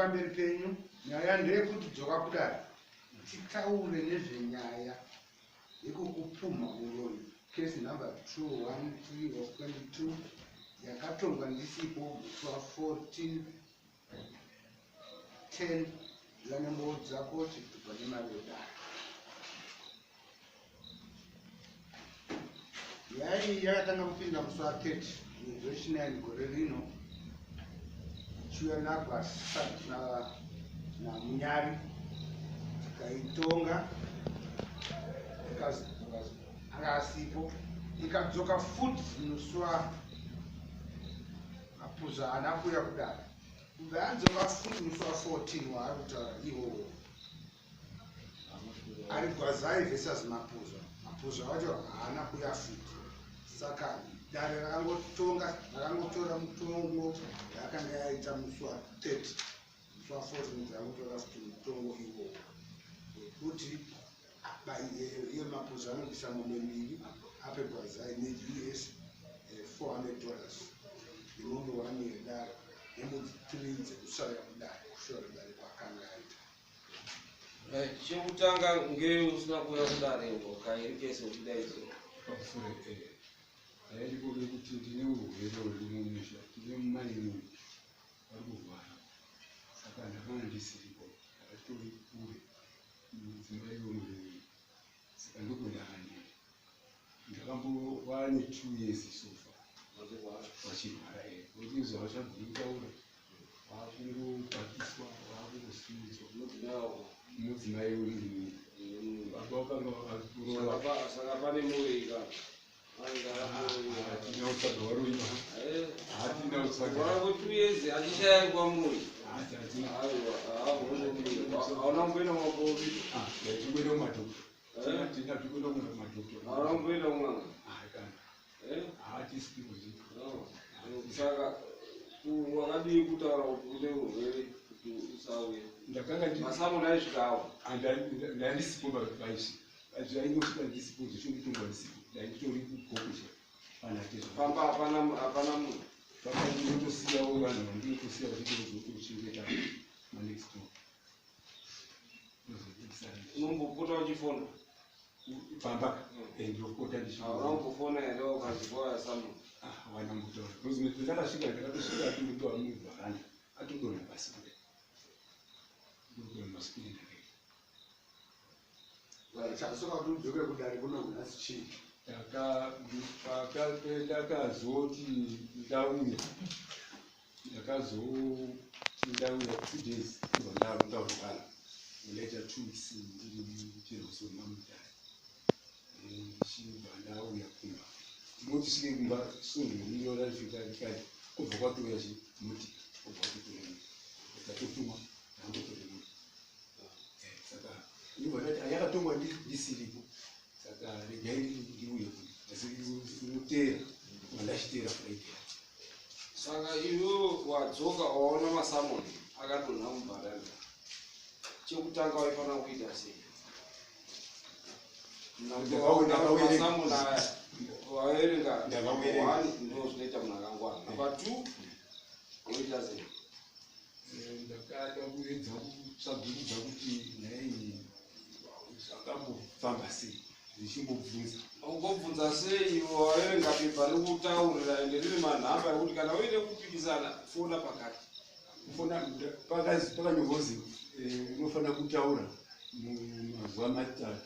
pamberi penyu. Nyaya ndeyekuti dzoka kudare titaure nezvenyaya yekukupumha uroyi, case number 213 of 22, yakatongwa ndisipo musi wa14 10 nembowo dzako, chitupa nemari yedare. Nyaya iyi yakatanga kupinda musi wa30 mwedzi wechi9 gore rino, ichiuya naGwasa naMunyari. Tikaitonga, anga asipo. Ikadzoka futi musi wa Mapuza haana kuuya kudare. Kubva yadzoka futi musi wa14 waari kutaura iwowo, ari Gwazai versus Mapuza. Mapuza wacho haana kuuya futi. Saka dare rakangotonga, rakangotora mutongo yakanga yaita musi wa30. Musi wa14 rakangotora futi mutongo iwowo wekuti iye Mapuza anobvisa mombe mbiri ape Gwazai neUS $400, nemombe one yedare, nembudzi 3 dzekusauya kudare, kushora dare kwaakanga aita. Chekutanga, ngei usina kuuya kudare kairi kese uchidaidzwa? Pamusoro, yairikove kuti ndine urwere huri mumusha. Tine mainini vari kurwara, saka ndakanga ndisiripo, ndakatori kure, mudzimai wemurevei, saka ndokwendanga ndiri. Ndakambova ne2 years so far vachirwara, kuti zvavachagoni kutaura, vakungopakiswa, vakungosimudzwa. Mudzimai wemurume, baba vakanga vakaroora. Saka pane muveika? Hatina kutsvaga varoiva, hatina kutsvaga. Wako 2 years achishayikwa muvi? Hatina. Aiwa, hauna kumboenda kumaprofita? Tikuenda kumadhokta, tina tikuenda kumadhokta. Hauna kumboenda kun'anga? Kana hatisi kuzi. Saka wakadii kutaura kuti une urwere kuti usauye? Ndakanga Masamoni aisvikawo. Ndandisipo paisvi, zvaingosvika ndisipo, zvichingotongwa ndisipo. Ndainditori kugokusha panatezva. Pamba hapana, hapana munhu? Pamba ndinotosiyawo vanhu vandinotosiya vachitozotochengeta manext door. Unombopota uchifona? Pamba ndinopota. Hauna Ndichiona. kumbofona here ukazvipoya samoni? Wanambotaura, because ndakasvika, ndakatosvika atongotova muvharanda, atodonha pasi kudai, ndodonha masikini ndakaita. Chasoka kuti udzoke kudare kuno nhasi chii? Ndakazoti ndauya, ndakazoti ndauya 2 days, ndobva ndarwara. Ndaita 2 weeks ndiri muchirwesoma mudare. Ndichibva ndauya kumba, ndinoti svike kumba svondo rino rasvika, rikati kubva kwatouya chimotika, kubva kwatotora, tatotuma, tangotora mota. Saka ndibva ndati yakatongwa ndisiripo, saka regai ndiuye kuno, asi unoteera wandachiteera Friday yacho. Saka iwewe wadzoka, waona masamoni akadonha mubharanda, chekutanga waifanira kuita sei? Masamoni aya waverenga? Ndakaverenga. One, ndo zvinoita munhu akangwara. Number two, woita sei? Ndakada kuedza kutsvagurudza kuti nyaya iyi zvakambofamba sei, ndichimbobvunza. Ungobvunza sei iwe waverenga pepa riri kutaurira, ende riri manhamba ekuti kana uine kupikisana, fona pakati? Kufona pakanyorwa kuzi unofanira kutaura mumazuva 3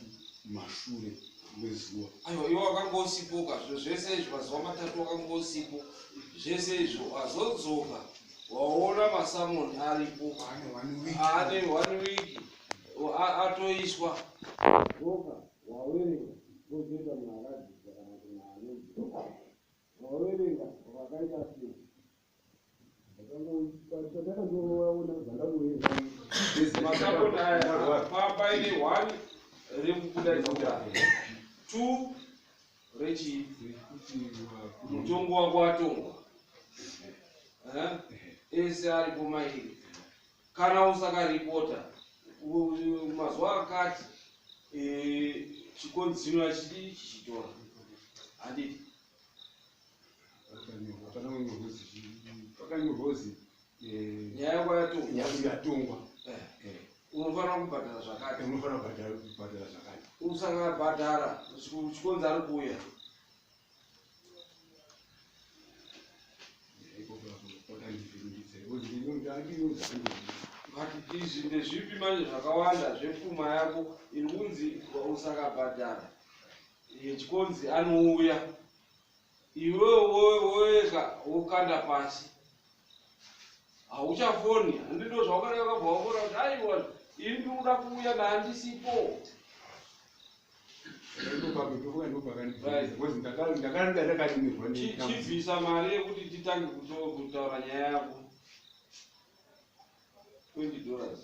mashure mezuva. Aiwa, iwe wakanga usipoka. Zviro zvese izvi, mazuva 3 wakanga usipo, zvese izvo. Wazodzoka, waona masamoni aripo. Ane one week. Ane one week atoiswa. Dzoka, waverenga, ndozoita munhu akadzidza kana kuti munhu anoziva. Waverenga, wakaita sei? Pandakandoona zvandangoverenga. Masamoni aya paine one rekubudaidza kudare, two rechii? Kuti Mutongo wako watongwa. Eh? Ese aripo mairi. Kana usakaripota mazuva akati, chikonzero achidi chichitora, handiti? Pakanyorwa kuzi Nyaya yako yatongwa. Nyaya yatongwa. Unofanira kubhadhara zvakati. Unofanira kubhadhara zvakati. Usakabhadhara chikonzi ari kuuya. But izvi ndezvipi manje zvakawanda zvepfuma yako iri kunzi usakabhadhara yechikonzi anouya iwewe wega wokanda pasi hauchafoni handindo zvawakada wakabva wafona kuti aiwa ini ndikuda kuuya ndaandisipo. Chibvisa mari yekuti titange kutaura nyaya yako $20.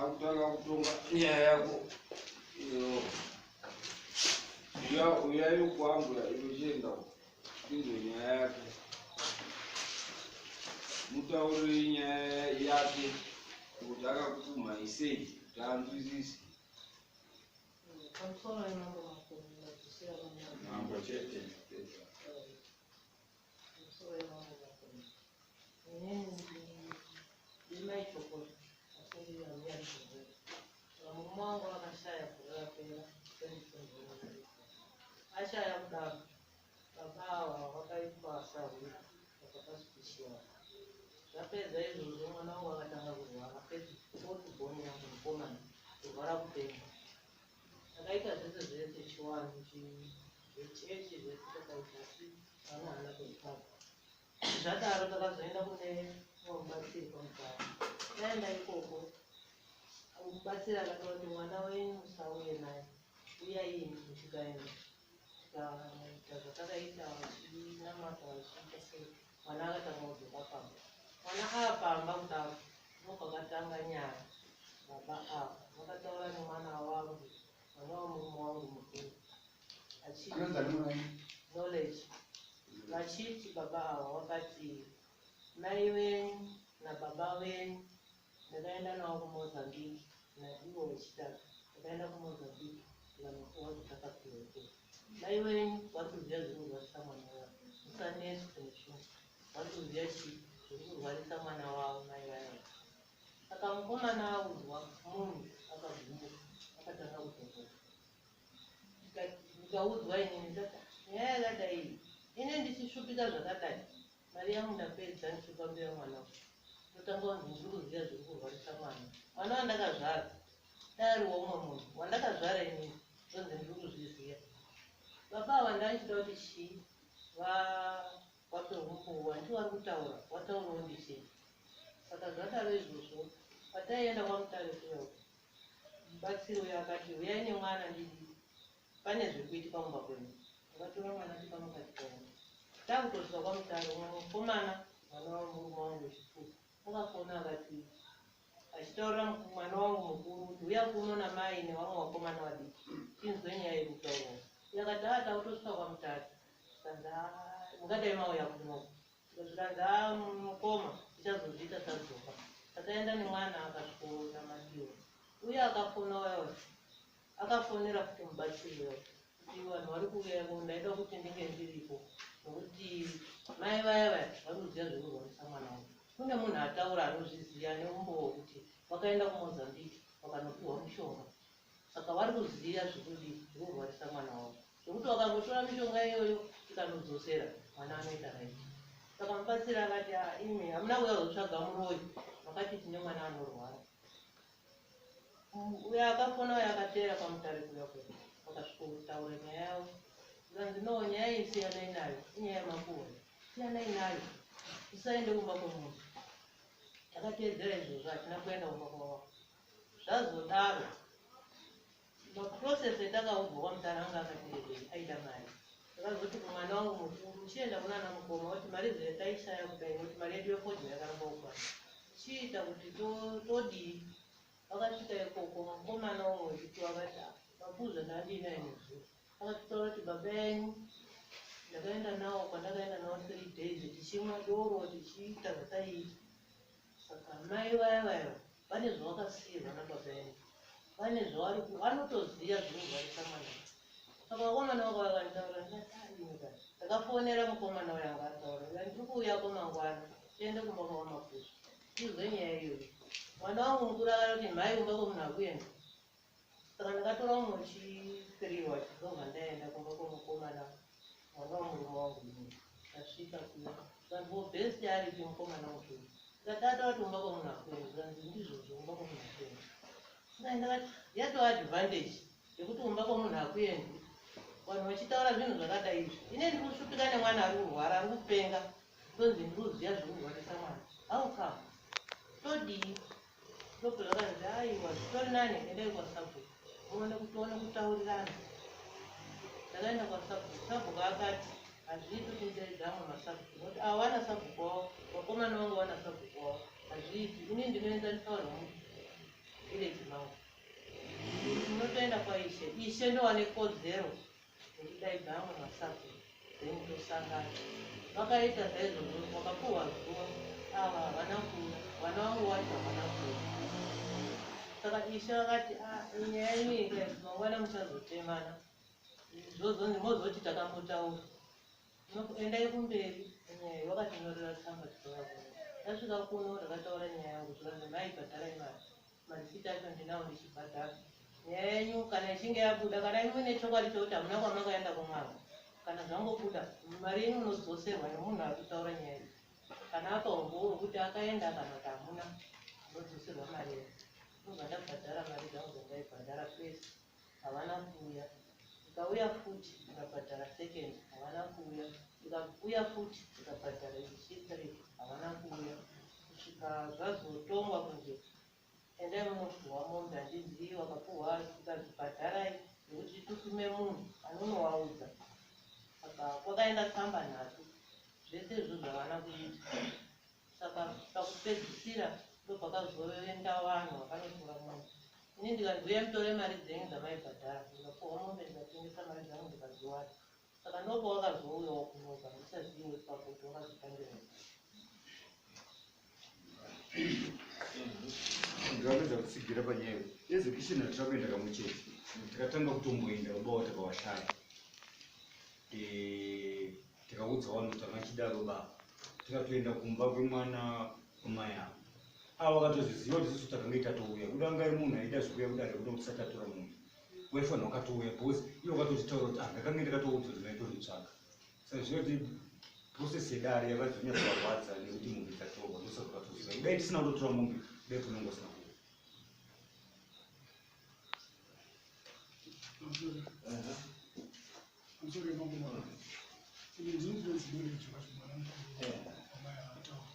Akutanga kutonga nyaya yako iyo uyayo kwangu inochienda inzwe nyaya yake mutaurire nyaya yake kuti akakupumha isei kuti anzwisise. Mambo chete. Murume wangu akashaya gore rapera 2021. Ashaya kudaro, baba ava vakaitwa sahwira vakapa special. Zvapedza izvozvo mwana wangu akatanga kurwara fourth born yangu mukomana kurwara kupenga. Takaita zvese zvese chiwanhu zvechechi zvese takaita asi mwana haana kurecover. Zvadaro takazoenda kune mumwe mubatsiri kwamugara. Taenda ikoko mubatsiri akataura kuti mwana wenyu musauye naye uyai imi muchikaenda. Tikaita zvatakaita vachinamata vachiita sei mwana akatanga kudzoka pamba. Mwana aapamba kudaro ndokwakatanga nyaya. Baba ava vakataura nemwana wangu mwana wemurume wangu mukuru achiti Knowledge vachiti baba ava vakati mai venyu nababa venyu ndakaenda navo kuMozambique naivo vechitatu ndakaenda kuMozambique tikanopuwa zvatakapiwa ikoko. Mai venyu vari kuziva zviri kurwarisa mwana wavo musanetswe nezvinhu vari kuziva chii zviri kurwarisa mwana wavo mai vaya. Saka mukomana audzwa munhu akagumbuka akatanga kudhokoka. Ndikaudzwa inini ndikati nyaya yakadai iyi ine ndichishupika zvakadai mari yangu ndapedza ndichifambira mwana uyu. Ndotanga kunzi ndiri kuziva zviri kurwarisa mwana. Mwana wandakazvara dai ari waumwe munhu wandakazvara inini ndonzi ndiri kuzviziva. Baba ava ndaichida kuti chii vape umbowo handiti vari kutaura wataurawo ndichii. Saka zvadaro izvozvo pataienda kwaMutare kuya uko mubatsiri uya akati huyai nemwana ndidii pane zviri kuitika kumba kwenyu. Takatora mwana tikamuka tikaenda. Takutosvika kwaMutare umwe mukomana mwana wemurume wangu wechipfupi akafona akati achitaurira mwana wangu mukuru kuti huya kuno namai nevamwe vakomana vadiki tinzwe nyaya iri kutaurwa. Uyo akati haa takutosvika kwaMutare. Zvikanzi haa mungadai mauya kuno. Zvikanzi haa mukoma tichazozviita tadzoka. Takaenda nemwana akasvikonamatiwa. Uye akafona uya uya akafonera futi mubatsiri uya kuti vanhu vari kuuya iko ndaida kuti ndinge ndiripo nokuti mai vaya vaya vari kuziva zvekurwarisa mwana wavo. Kune munhu ataura anozviziva neumbowo kuti vakaenda kuMozambique vakanopiwa mushonga saka vari kuziva zvekudii zvekurwarisa mwana wavo zvekuti vakangotora mishonga iyoyo tikanodzosera mwana anoita right. Saka mubatsiri akati ah imi hamuna kuuya kuzotsvaga muroyi makati tine mwana anorwara. Uyo akafona uyo akateera kwaMutare kuya kuya vakasvikotaura nyaya yavo zvikanzi no nyaya iyi siyanai nayo inyaya yemakuhwa siyanai nayo usaende kumba kwemunhu. Takateedzera izvozvo hatina kuenda kumba kwavo. Zvazodaro Maprocess etakaudzwa kwaMutare anga akati rebei, aida mari. Ndakazoti kumwana wangu mukuru, chienda kunana mukoma kuti mari dzetaishaya kudai nokuti mari yedu yefodya yakaramba kukwana. Chiita kuti todii? Vakasvika ikoko mukomana umwe wechitwo akati, ah, mapuzva ndandinaye nezuro. Akatitaura kuti baba enyu ndakaenda nawo kwandakaenda nawo 3 days tichimwa doro tichiita zvataiita. Saka mai vaya vaya vane zvavakasiyirwa nababa enyu, vane zvavari vanotoziva zvinorwarisa mwana. Saka vakomana vaka vakanditaura, ndikati, ah, imi ka. Ndakafonera mukomana uyo anga ataura, ndikati ndiri kuuyako mangwana, tiende kumba kwavaMapuzva tizwe nyaya iyoyo. Mwana wangu mukuru akati kuti mhai kumba kwemunhu akuenda. Saka ndakatora umwe wechithree wacho, ndobva ndaenda kumba kwemukomana mwana wamurume wangu. Ndasvika kuya, zvanzi best aripi mukomana mukuru? Ndikati ataura kuti kumba kwemunhu akuenda. Zvanzi ndizvozvo, kumba kwemunhu akuenda. Saka ndakati yatova advantage yekuti kumba kwemunhu akuendi, vanhu vachitaura zvinhu zvakadai izvi. Ine ndiri kusvupika nemwana ari kurwara, ari kupenga, ndonzi ndiri kuziva zvekurwarisa mwana. How come? Todii? Ndobva zvakanzi, aiwa, zvitori nani, endai kwasabhuku muone kuti tione kutaurirana. Ndakaenda kwasabhuku. Sabhuku akati hazviiti kuti ndidaidza amwe masabhuku nokuti ava vana sabhuku wavo, vakomana vangu vana sabhuku wavo, hazviiti. Ini ndinoenzanisa vanhu muvillage mangu, munotoenda kwaishe. Ishe ndowane kodzero yekudaidza amwe masabhuku, then tosangana. Vakaita saizvozvo, vakapuhwa zuva. Ava havana kuuya, vana vangu vacho havana kuuya. Saka ishe vakati, "Ah, nyaya yenyu iyi mangwana muchazotemana, zvozonzi mozoti takambotaura. Endai kumberi." Nyaya vakatinyorera tsamba tikauya kuno. Tasvika kuno ndakataura nyaya yangu, zvikanzi mai bhadharai mari. Marisiti acho ndinawo, ndichibhadhara. Nyaya yenyu kana ichinge yabuda, kana muine chokwadi chokuti hamuna kwamakaenda kun'anga, kana zvangobuda, mari yenyu unodzoserwa nemunhu ari kutaura nyaya iyi. Kana apa umbowo wekuti akaenda kana kuti hamuna, unodzoserwa mari yenyu. Ndobva ndabhadhara mari dzangu dzandaibhadhara first, havana kuuya. Ndikauya futi ndikabhadhara second, havana kuuya. Ndikauya futi ndikabhadhara ichithree, havana kuuya, kusvika zvazotongwa kunzi endai munopuhwa mombe. Handizivi wakapuhwa, tikazibhadharai nekuti titume munhu anonovaudza. Saka kwakaenda tsamba nhatu, zvese izvo zvavana kuita. Saka pakupedzisira ndopakazoenda vanhu vakanotora mombe. Ini ndikanzi uyai mutore mari dzenyu dzamaibhadhara. Ndikapuhwa mombe, ndikatengesa mari dzangu, ndikadziwana. Saka ndopawakazouyawo kunoka, handichaziviwo ipapo kuti wakazotangira. Ndingapedza kutsigira panyaya execution. Hatira kuenda kamwe chete, takatanga kutomboenda baba takawashaya. Tikaudza vanhu kuti angachidaro ba, tikatoenda kumba kwemwana wamai avo. Avo vakatozviziva kuti isusu takange tatouya kuda. Angai munhu aida zvekuuya kudare kuda kuti tisati tatora munhu waifanira wakatouya, because ivo vakatotitaura kuti, ah, ndakange ndakatoudzwa kuti maitoritsvaga. Saka zvinoti process yedare yakazonyatsovarwadza nekuti mombe dzatorwa. Ndosaka vakatoziva kudai tisina kutotora mombe, kudai kunonge usina kuuya. Pamusoro mambo mwana, ine ndini ndinonzi Knowledge wacho, mwana mukuru wamai akataura.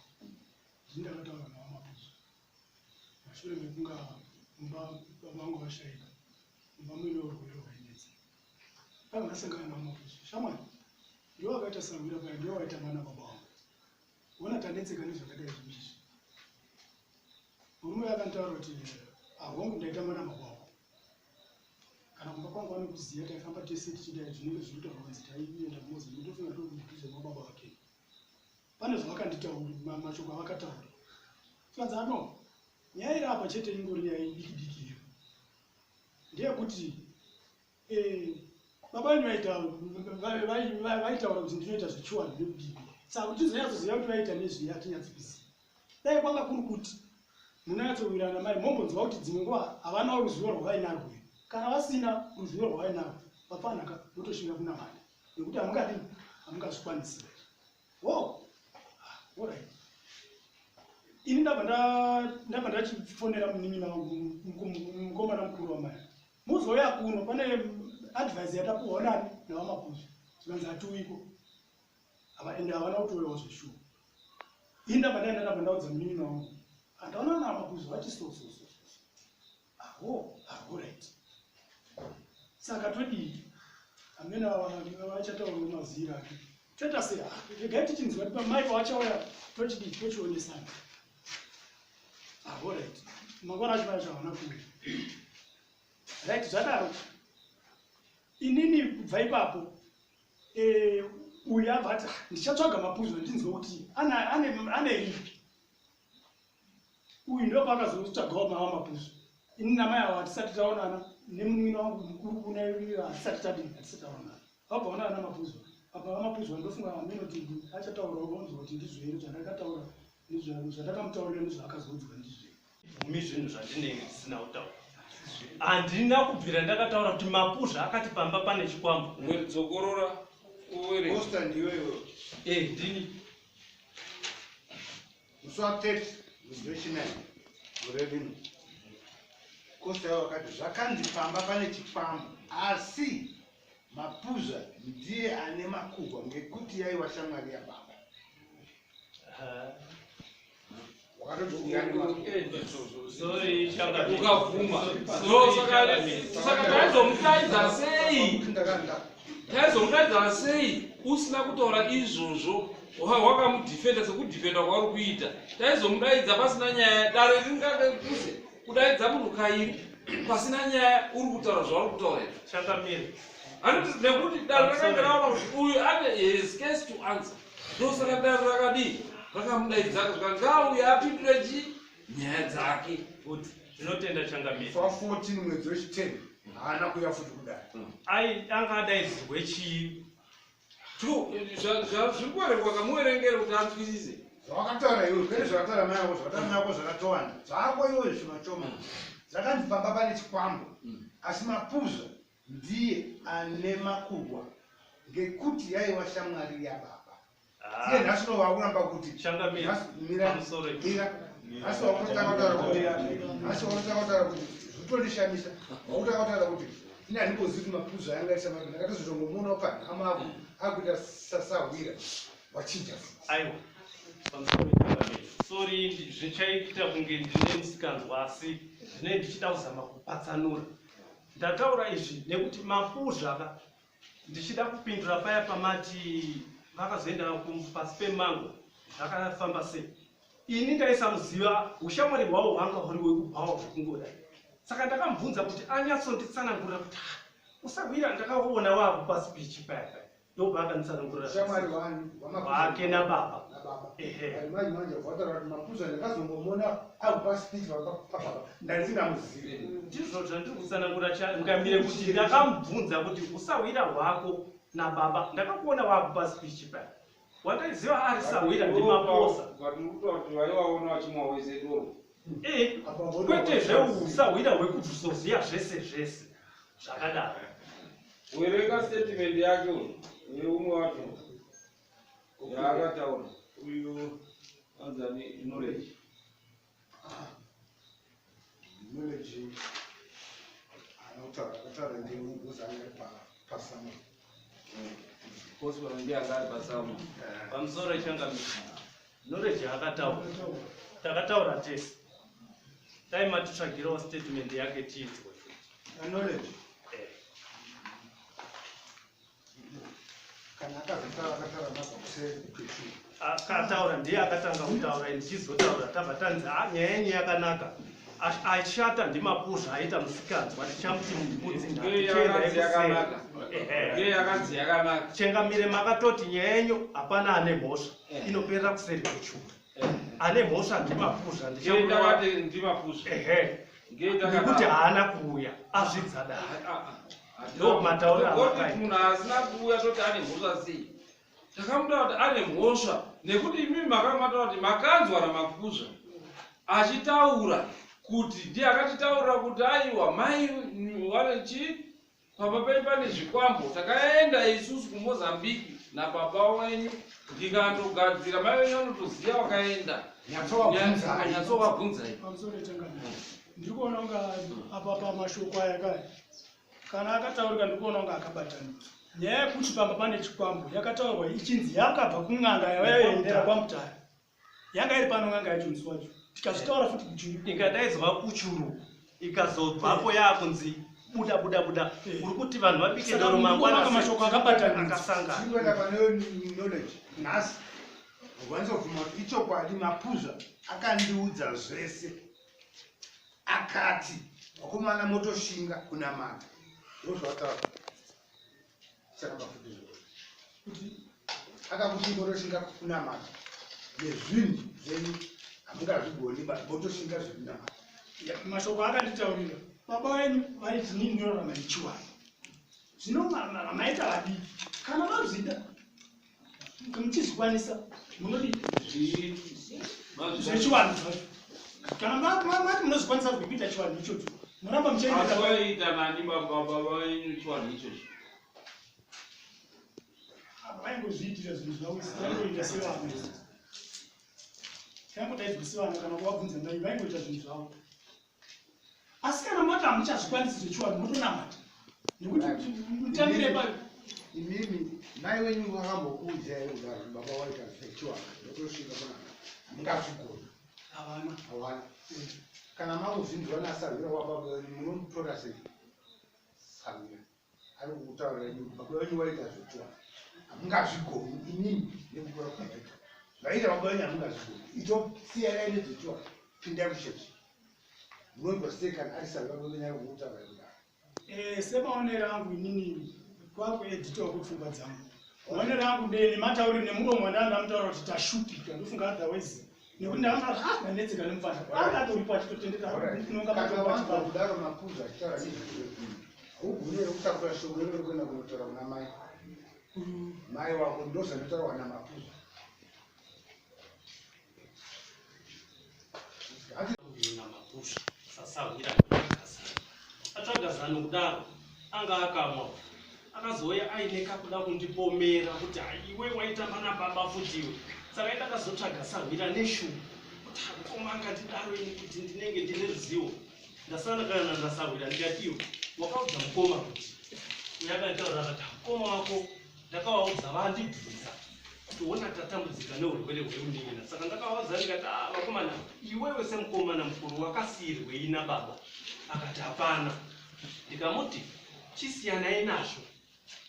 Ndini ndakataura navaMapuzva mashure mekunga mumba baba vangu vashaika, mumba muine urwere hwainetsa. Panga ndasangana navaMapuzva, shamwari ndiwo akaita sahwira paya, ndiwo waita mwana baba vangu. Ona tanetseka nezvakadai zvinhu izvi. Murume uyu akanditaura kuti ahongu, ndaita mwana baba wako, kana kumba kwangu vanokuziva, taifamba tese tichidai, zvinenge zviri kutaurwa kunzi taienda kuMozambique, ndofunga ndokudhuze mababa vake. Pane zvavakanditaura, mashoko avakataura, tikanzi ano nyaya iri apa chete, ingori nyaya diki diki iyo ndeyekuti baba venyu vaitaura kuti ndinoita zvechiwanhu nekudii. Saka kuti tizonyatsoziva kuti vaita nezvii, hatinyatsokuziva. Dai kwanga kuri kuti munonyatsowirirana mai, mombonzwa kuti dzimwe nguva havanawo ruzivo rwavainarwo here. Kana vasina ruzivo rwavainarwo, vafanaka motoshinga kunamata, nekuti hamungadii, hamungazvikwanisi. Wo, alright, ini ndabva ndachifonera munin'ina wangu, mukomana mukuru wamai, muzouya kuno, pane advice yatapuhwa nani navaMapuzva. Zvikanzi hatiuiko. Ende havana kutorewa zveshuwa. Ini ndabva ndaenda, ndabva ndaudza munin'ina wangu, handaona navaMapuzva vati so so so so. Aho, alright. Saka todii? Amene vachataura mazira ake. Toita sei? Ah, regai tichinzwa kuti pamai pavachauya tochidii, tochionesana. Ah, alright. Mangwana acho vacho havana kuuya. Right, zvadaro. Inini kubva ipapo uyu abva ati, ah, ndichatsvaga mapuzo ndinzwe kuti ane ripi. Uyu ndo paakazotsvagawo mawa mapuzo. Ini namai avo hatisati taonana, nemunin'ina wangu mukuru kune hatisati tadini, hatisati taonana. Vabva vaonana namapuzo. Apa vamapuzo ndofunga amene kuti achataurawo vonzwa kuti ndizvo here zvandakataura, zvandakamutaurira nezvaakazoudzwa ndizvo here. Bvumi zvinhu zvandinenge ndisina kutaura. Handina kubvira ndakataura kuti Mapuzha akati pamba pane chikwambo. Dzokorora uverenge. Posta ndiwe iwewe. Ndini. Musi wa 30 mwedzi wechinai gore rino, Costa iwo akati zvakanzi pamba pane chikwambo, asi Mapuzha ndiye ane makuhwa ngekuti yaiwa shamwari yababa. Sorry, Changamire. Ukabvuma. No, saka taizomudaidza sei? Taizomudaidza sei usina kutaura izvozvo? Wakamudhifenda sekudhifenda kwauri kuita. Taizomudaidza pasina nyaya. Dare ringakuse kudaidza munhu kairi pasina nyaya, uri kutaura zvauri kutaura izvi. Changamire. Handiti nekuti dare rakanga raona kuti uyu ane his case to answer. Ndosaka dare rakadii, rakamudaidza zvika ngauye apindure chi nyaya dzake. Good. Ndinotenda Changamire. Musi wa 14 mwedzi wechi10 haana kuuya futi kudare. Ai anga adaidzirwe chii? Zviri kuverengwa kamuverengere kuti anzwisise. Zvawakataura iwe kwete zvakataura mai ako, zvakataura mai ako zvakatowanda. Zvako iwe zvimachoma. Zvakanzi pamba pane chikwambo, asi Mapuzha ndiye ane makuhwa ngekuti yaiwa shamwari yababa. Iye nhasi uno wakuramba kuti Changamire. Nhasi- mira, Pamusoro. mira. Nhasi wakutanga kutaura kuti, nhasi wakutanga kutaura kuti zvitondishamisa. Wakutanga kutaura kuti ini handimbozivi kuti Mapuzha anga aisa mari, ndakatozotongomuona panhama akuita sasahwira wachinja futi. Aiwa. Pamusoro Changamire. Sorry, zvichaita kunge ndine musikanzwa, asi ndinenge ndichida kuzama kupatsanura. Ndataura izvi nekuti Mapuzha ka, ndichida kupindura paya pamati vakazoenda pasi pemango zvakafamba sei. Ini ndaisamuziva, ushamwari hwavo hwanga huri hwekubhawa zvekungodai. Saka ndakamubvunza kuti anyatsonditsanangurira kuti, ah, usahwira ndakaona waakupa speech paya paya. Ndobva akanditsanangurira Shamwari wani? Wake nababa. Nababa. Ehe. Ari manje manje vataura kuti Mapuzha ndakazongomuona akupa speech pababa, ndandingamuzivi. Ndizvo zvandiri kutsanangura Changamire, kuti ndakamubvunza kuti usahwira hwako nababa ndakakuona waakupa speech paya. Wandaiziva ari sahwira ndiMaposa. Vatiri kutaura kuti vaivaona vachimwa wese doro. Kwete zveusahwira hwekuti uzoziya zvese zvese zvakadaro. Werenga statement yake uyu yeumwe wacho yaakataura uyu, anzani Knowledge. Knowledge anotaura, akataura ndiye anga ari pasama. Possible ndiye anga ari pasama. Pamusoro Changamire, Knowledge akataura, takataura tese. Dai matitsvagirawo statement yake tiinzwe. Knowledge Eh. kana akazotaura, akataura mabva kuseri kwechuru. Akataura ndiye akatanga kutaura, ndichizotaura tabva tanzi, "Ah, nyaya yenyu yakanaka. Ashata ndiMapuzha, aita musikanzwa, tichamuti mbudzi." Ndiye yakanzi yakanaka. Ndiye yakanzi yakanaka. Changamire, makatoti nyaya yenyu hapana ane mhosva, inoperera kuseri kwechuru, ane mhosva ndiMapuzha. Ndiye ndakati ndiMapuzha. Ehe. Ndiye nekuti ndakadaro. Haana kuuya azvidza dare. Ndo matauriro Kuti amakaita. munhu asina kuuya toti ane mhosva sei? Takamuta kuti ane mhosva nekuti imimi makamataura kuti makanzwa naMapuzha achitaura kuti ndiye akatitaurira kuti aiwa, mai wane chii, pamba penyu pane zvikwambo. Takaenda isusu kuMozambique nababa wenyu, ndikandogadzira mai venyu, vanotoziva wakaenda. Nyatsovabvunzai. Nyatsovabvunzai. Pamusoro Changamire, ndiri kuona kunga apa pamashoko aya kaya kana akataurika, ndiri kuona kunga akabatanidzwa. Nyaya yekuti pamba pane chikwambo yakataurwa ichinzi yakabva kun'anga yavayoendera kwaMutare, yanga iri pano n'anga yacho musi wacho, tikazvitaura futi kuchuru. Ikadaidzwa kuchuru, ikazobvapo yaakunzi kubuda buda buda. Uri kuti vanhu vabike Saka doro mangwana mukuona mashoko akabatanidzwa. akasangana. Chingoenda pane knowledge nhasi ukwanisa kubvuma kuti ichokwadi Mapuzva akandiudza zvese, akati vakomana motoshinga kunamata, ndozvataura charamba futi izvozvo Kuti akakuti motoshinga kunamata nezvinhu zvenyu hamungazvigoni, but motoshinga zvekunamata. Ya, mashoko akanditaurira baba venyu vaiti nini ndinorarama nechiwani, zvino maita vadiki kana mazvida muchizvikwanisa munodii zvechiwanhu zvacho, kana mati munozvikwanisa kuita chiwanhu ichocho muramba Asi muchienda. waiita nani baba venyu chiwanhu ichocho? Vaingozviitira zvinhu zvavo, vaingoita sevana, taingodaidzwa sevana kana kuvabvunza mai, vaingoita zvinhu zvavo. Asi kana mati hamuchazvikwanisi zvechiwanhu, motonamata nekuti mutangire pa Imimi mai wenyu vakambokuudzai here kudaro kuti baba waita zvechiwana ndotosvika kunamata hamungazvigoni? Havana. Hawana. Kana makuzvinzwa nasahwira wababa wenyu, munomutora sei sahwira ari kukutaurira imi kuti baba venyu waita zvechiwana, hamungazvigoni imimi nekukura kwamaita, zvaita baba venyu hamungazvigoni, itosiyanai nezvechiwana, pindai kuchechi? Munonzwa sei kana ari sahwira baba venyu ari kukutaurira kudaro? Semaonero angu inini, kwakuedhitawo kwepfungwa dzangu, maonero angu deni matauriro nemuromo wandanga ndamutaura kuti tashupika, ndofunga otherwise nekuti ndakataura ah ndanetseka nemufana anga atoripo achitotendeka kunonga Kana matombo wanzwa achibaba. kudaro Mapuzva achitaura nezvizvo, haugoni here kutakura shoko iroro kuenda kunotaura kuna mai mai wako, ndozvanotaurwa naMapuzva? Namapusha sasahwira atsvaga zano kudaro, anga akamwa, akazouya aine kakuda kundipomera kuti, "Hai, iwe waitamba nababa futi iwe." Saka indakazotsvaga sahwira neshungu kuti mukoma angandidaro ini kuti ndinenge ndine ruzivo. Ndasangana ndasahwira, ndikati, "Iwe wakaudza mukoma kuti uyo akanditaurira?" Akati, "Mukoma wako ndakavaudza, vandibvunza kuti ona tatambudzika neurwere hwemunin'ina." Saka ndakavaudza ndikati, "Ah, vakomana, iwewe semukomana mukuru wakasiyirwei nababa?" Akati, "Hapana." Ndikamuti, "Chisiyanai nazvo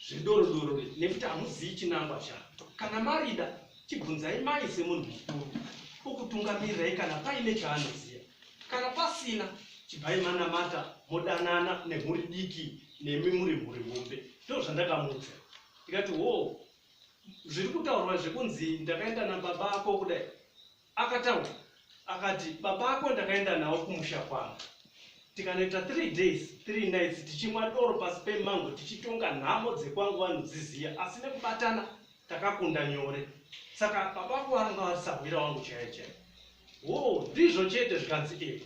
zvedorodoro nekuti hamuzivi chinangwa charo. Kana marida chibvunzai mai semunhu mukuru okutungamirirai kana paine chaanoziva. Kana pasina, chibvai manamata, modanana nemhuri diki, nemi muri mhuri hombe." Ndo zvandakamuudza. Ndikati, "Wo zviri kutaurwa zvekunzi ndakaenda nababa ako kudai." Akataura akati, "Baba ako ndakaenda nawo kumusha kwangu, tikanoita 3 days 3 nights tichimwa doro pasi pemango, tichitonga nhamo dzekwangu, vanodziziya, asi nekubatana takakunda nyore. Saka baba ako vanga vari sahwira wangu chaiyo chaiyo." Wo ndizvo chete. Zvikanzi, "E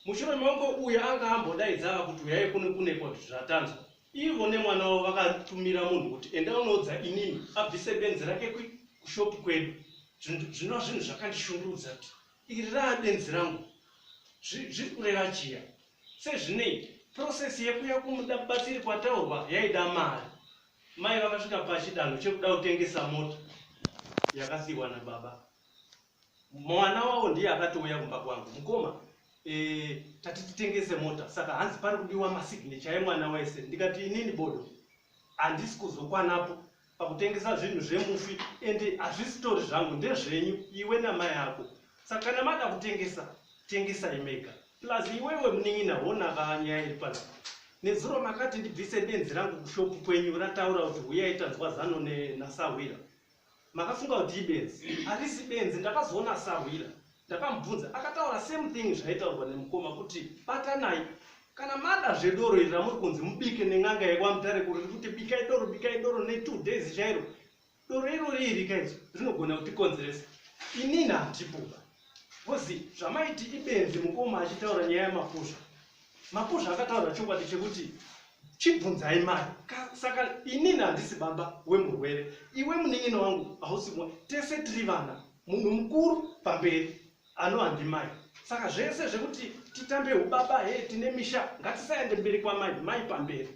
mushure mangu uyu anga ambodaidza kuti uyai kuno kunekwa kuti zvatanzwa." Ivo nemwana wavo vakatumira munhu kuti enda unoudza inini abvise benzi rake kushopu kwedu. Zvinova zvinhu zvakandishungurudza kuti iri raa benzi rangu, zviri kureva chiya. Sezvinei process yekuya kumuda batsiri kwataurwa yaida mari. Mai vakasvika pachidanho chekuda kutengesa mota yakasiyiwa nababa. Mwana wavo ndiye akatouya kumba kwangu, "Mukoma, tati titengese mota, saka hanzi pari kudiwa masignature emwana wese." Ndikati, "Inini bodo, handisi kuzokwanapo pakutengesa zvinhu zvemufi, ende hazvisitori zvangu, ndezvenyu iwe namai ako. Saka kana mada kutengesa, tengesai mega. Plus iwewe munin'ina, honaka nyaya iri panapa. Nezuro makati ndibvise benzi rangu kushopu kwenyu, rataura kuti huyai tanzwa zano nasahwira. Makafunga kuti ibenzi, harisi benzi. Ndakazoona sahwira, ndakamubvunza, akataura same thing zvaitaurwa nemukoma kuti batanai. Kana mada zvedoro iri ramuri kunzi mubike nen'anga yekwaMutare kuri kuti bikai doro, bikai doro ne2 days chairo, doro irori iri kaidzo rinogona kutikonzeresa. Inini handipuka because zvamaiti ibenzi mukoma achitaura nyaya yaMapuzva, Mapuzva akataura chokwadi chekuti chibvunzai mai. Saka inini handisi baba wemurwere, iwe munin'ina wangu hausi tese tiri vana, munhu mukuru pamberi anova ndimai. Saka zvese zvekuti titambe ubaba, he tine misha, ngatisaende mberi kwamai, mai pamberi."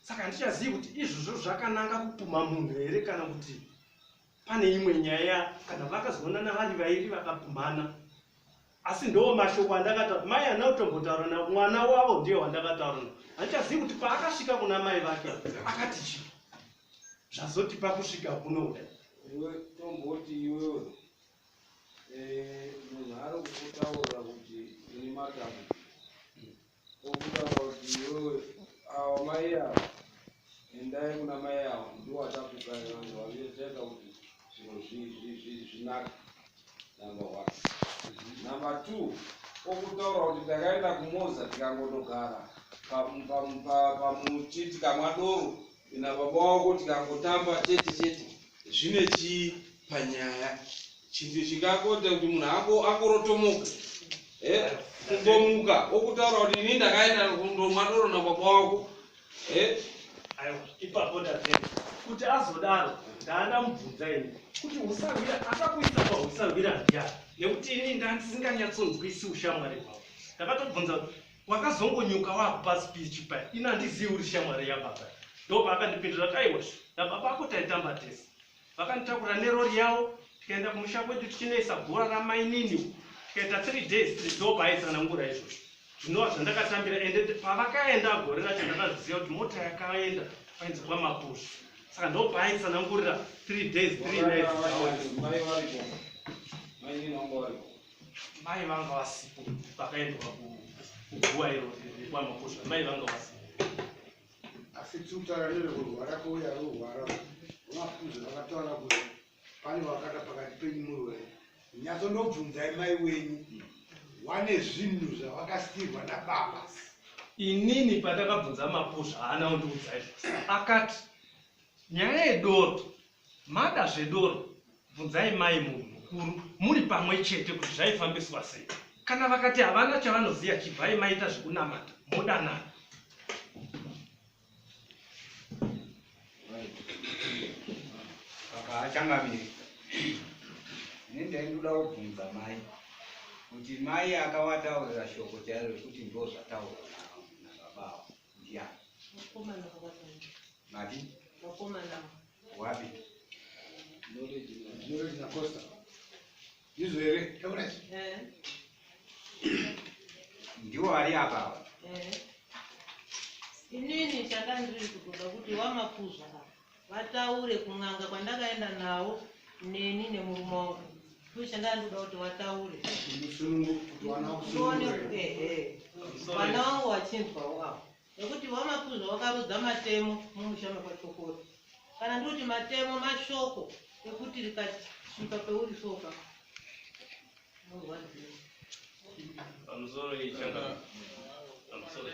Saka handichazivi kuti izvozvo zvakananga kupuma munhu here kana kuti pane imwe nyaya, kana vakazoonana vari vairi vakapumhana. Asi ndo mashoko andakataura. Mai haana kutombotaura navo, mwana wavo ndiye wandakataura navo. Handichazivi kuti paakasvika kuna mai vake akati chii zvazotipa kusvika kuno kudai. Iwe tomboti iwewe munhu ari kukutaurira kuti ini matambudziko, okutaura kuti iwewe awa mai ava, endai kuna mai ava, ndiwo achakupai vanhu vachaita kuti zviro zvinake. Number one. Number two, okutaura kuti takaenda kuMoza tikangondogara pamuti tikamwa doro ina baba wako tikangotamba chete chete. Zvine chii panyaya? Chinhu chingangoita kuti munhu angorotomoka, kungomuka okutaura kuti ini ndakaenda kundomwa doro nababa wako. Aiwa, ipapo ndatenda kuti azodaro. Ndaandamubvunza ini kuti usahwira akakuisa pausahwira ndiani, nekuti ini ndandisinganyatsonzwisi ushamwari hwavo. Ndakatobvunza kuti wakazongonyuka wakupa speech paya, ini handizivi uri shamwari yababa. Ndo paakandipindura kuti aiwa, nababa ako taitamba tese, vakanditakura nerori yavo tikaenda kumusha kwedu tichinoisa bhora ramainini, tikaita 3 days. Ndo paaitsanangura izvozvo zvinova zvandakatambira. Ende pavakaenda gore racho ndakazviziva kuti mota yakaenda painzi kwaMapusha, saka ndo paaitsanangurira 3 days 3 nights. Mai varipo, mainini vangu varipo? Mai vanga vasipo pakaendwa kuguwa iro rekwaMapusha, mai vanga vasipo. Asi tiri kutaura nezvekurwara kweuya rorwara. VaMapuzha vakataura kuti pane wakata pakati penyu murwere. Nyatsondobvunzai mai wenyu, wane zvinhu zvavakasiirwa nababa. Inini pandakabvunza Mapuzha haana kundiudza izvozvo. Akati nyaya yedoro, mada zvedoro bvunzai mai munhu mukuru muri pamwe chete kuti zvaifambiswa sei. Kana vakati havana chavanoziva, chibvai maita zvekunamata modanana. Saka achangamiri, ini ndaindoda kubvunza mai kuti mai akavataurira shoko chairo rekuti ndo zvataurwa nababa avo ndiani? Vakomana vakataura. Mati? Vakomana. Wapi? Knowledge naCosta, ndizvo here? Taurai. Eh. Ndiwo ari apa ava? Eh. Inini chandandiri kutoda kuti vaMapuzha ava vataure kun'anga kwandakaenda nawo neni nemurume wangu. Ndo chandandoda kuti vataure. Musunungu kuti wana Tione. kusunungura. Ehe, vana vangu vachinzwawo avo, nekuti vaMapuzha vakarudza matemo mumusha mekwaChokoro. Kana ndikuti matemo mashoko ekuti rikasvika peuri soka unorwadziwa. Pamusoro ichanga, pamusoro.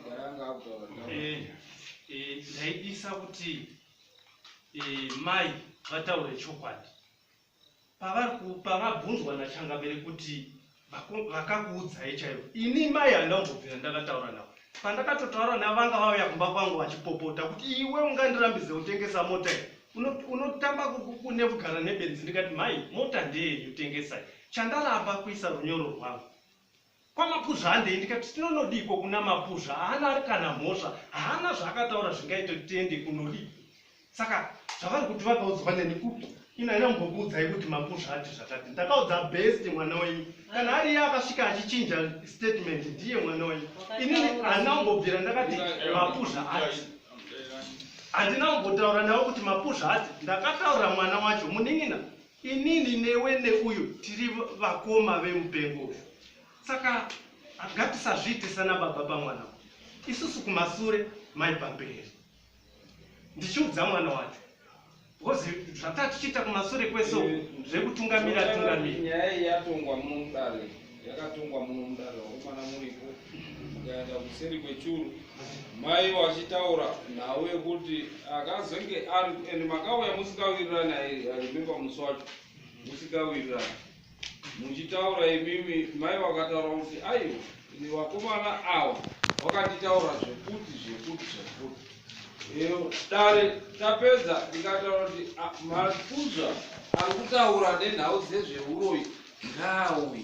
Garanga akutaura. Ndaidisa kuti mai vataure chokwadi pavari pavabvunzwa nachangamire kuti vakakuudzai chaivo. Ini mai handambobvira ndakataura navo. Pandakatotaura navo vanga vauya kumba kwangu vachipopota kuti iwe ungandirambidze kutengesa mota iyi, unotamba nekugara nebenzi. Ndikati mai, mota ndeyenyu, tengesai. Chandaramba kuisa runyoro rwangu. KwaMapuzha handei. Ndikati tinonodiko kuna Mapuzha? Haana ari kana mhosva, haana zvaakataura zvingaite kuti tiende kunodii. Saka zvavari kuti vakaudzwa neni kupi? Ina ina mbokuudzai kuti Mapuzha ati zvakati. Ndakaudza best mwana wenyu. Kana ari iye akasvika achichinja statement, ndiye mwana wenyu. Inini handina kumbobvira ndakati Mapuzha ati. Handina kumbotaura navo kuti Mapuzha ati. Ndakataura mwana wacho, munin'ina. Inini newe neuyu tiri vakoma vemupengo uyu, saka ngatisazviitisa nababa pamwana uyu. Isusu kumasure, mai pamberi. Ndichiudza mwana wacho because zvatatichiita kumasure kwese uku zvekutungamira tungamira. Nyaya iyi yatongwa muno mudare, yakatongwa muno mudare, vakomana muripo. Mukaenda kuseri kwechuru, mai vachitaura nhau yekuti akazenge ari ende makauya musikawirirani. Arimemba musi wacho musikawirirani, muchitaura imimi mai vakataura kuti aiwa, ini vakomana ava vakanditaura zvekuti zvekuti zvekuti. Dare tapedza ndikataura kuti Mapuzha ari kutaura nenhau dzezveuroyi ngaauye.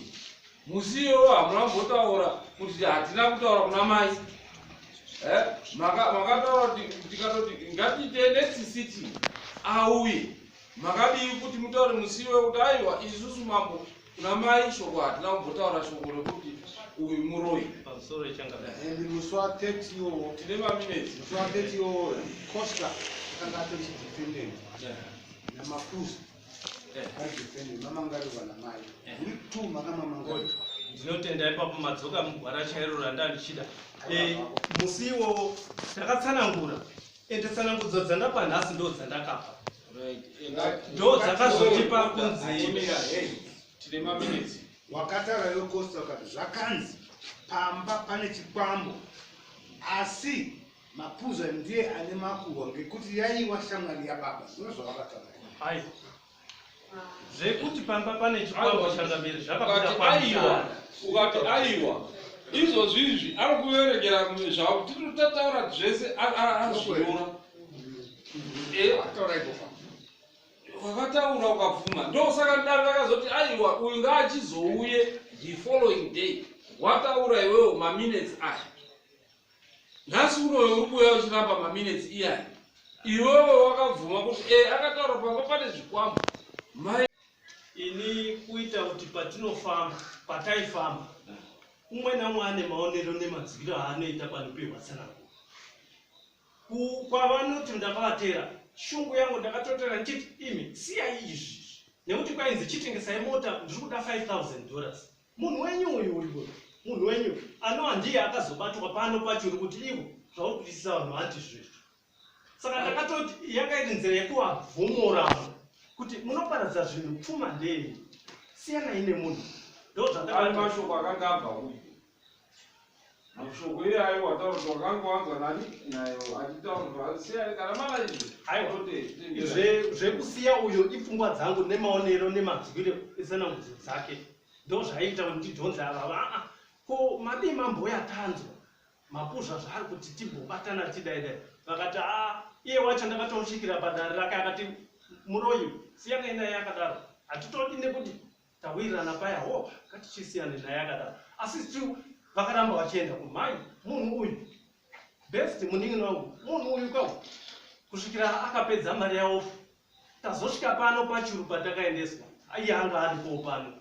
Musi iyoyo hamuna kumbotaura kuti hatina kutaura kuna mai. Makataura kuti tikatoti ngatiite next sitting auye. Makadii kuti mutaure musiwe kuti aiwa isusu mambo kuna mai shoko hatina kumbotaura shoko rekuti uyu muroyi. Pamusoro yechangamire. And musi wa30 iwowo, Tine maminutes. musi wa30 iwowo Costa akanga atori chidefendant naMakuza ari defendant, mamangarirwa namai muri two makamamangarirwa. Ndinotenda, ipapo madzoka mugwara chairo randa ndichida. Musi iwowo takatsanangura, ende tsanangudzo dzandapa nhasi ndo dzandakapa. Right. Ndo dzakazotipa kunzi Tine maminutes. Wakataura iwe Costa ukati zvakanzi pamba pane chikwambo, asi Mapuza ndiye ane makuhwa ngekuti yaiwa shamwari yababa. Ndizvo zvawakataura. Ai, zvekuti pamba pane chikwambo, changamire, zvakabuda Ukati aiwa, kwamutara. ukati aiwa. Izvozvi izvi ari kuverengera zvavo tinototaura zvese azvinyora. Ataura ipofa. Wakataura ukabvuma, ndosaka dare rakazoti aiwa, uyu ngaachizouye the following day. Wataura iwewo maminutes aya, nhasi unoyo uri kuuya uchiramba maminutes iyaya. Iwewe wakabvuma kuti e akataura pamba pane zvikwambo mai. Ini kuita kuti patinofamba, pataifamba, umwe naumwe ane maonero nemadzikiro aanoita panopiwa tsananguro. Kwavanoti ndakavatera shungu yangu, ndakatotera ndichiti imi siyai izvi, nekuti kwainzi chitengesai mota, ndiri kuda $5000. Munhu wenyu uyu uri uyu munhu wenyu anova ndiye akazobatwa pano pachuri kuti ivo zvauri kutyisisa vanhu handi zvezvo. Saka ndakatoti yanga iri nzira yekuvabvumuramo kuti munoparadza zvinhu, pfuma ndeyenyu, siyanai nemunhu. Ndo Ari zvandakati. mashoko akanga abva kupi mashoko iyayo wataura kuti wakanga wanzwa nani nayo achitaura? Siyai kana mana izvi. Aiwa. Totendera. Zvekusiya uyo ipfungwa dzangu nemaonero nemadzwiro etsanangudzo dzake, ndo zvaiita kuti ndidhonze ava. Aa, ko madii mamboya tanzwa Mapuzva zvaari kuti timbobatana tidai dai? Vakati a iye wacho ndakatomusvikira padare rake akati muroyi, siyanai naye akadaro, hatitodi nekuti tawirirana paya ho, ngatichisiyane naye akadaro. Asi still vakaramba vachienda kumai munhu uyu best munin'ina wangu, munhu uyu kau, kusvikira akapedza mari yaofu. Tazosvika pano pachuru patakaendeswa, iye anga aripowo pano,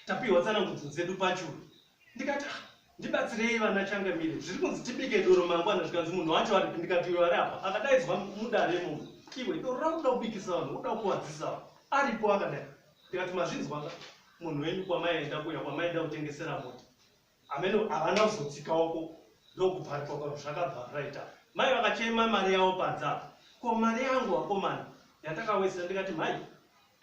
tapiwa tsanangudzo dzedu pachuru. Ndikati, "Ah, ndibatsirei vana changamire, zviri kunzi tibike doro mangwana." Zvikanzi munhu wacho aripi? Ndikati uyo ari apa. Akadaidzwa mudare munhu, iwe doro rakuda kubikisa vanhu, uda kuwadzisa vanhu, aripo akadai. Ndikati mazvinzwaka, munhu wenyu kwamaienda kuya kwamaida kutengesera mota ameno havana kuzotsikaoko, ndokubvarikwa kwavo zvakabva raita. Mai vakachema mari yavo panze apa, ko mari yangu vakomana yandakawedzera? Ndikati mhai,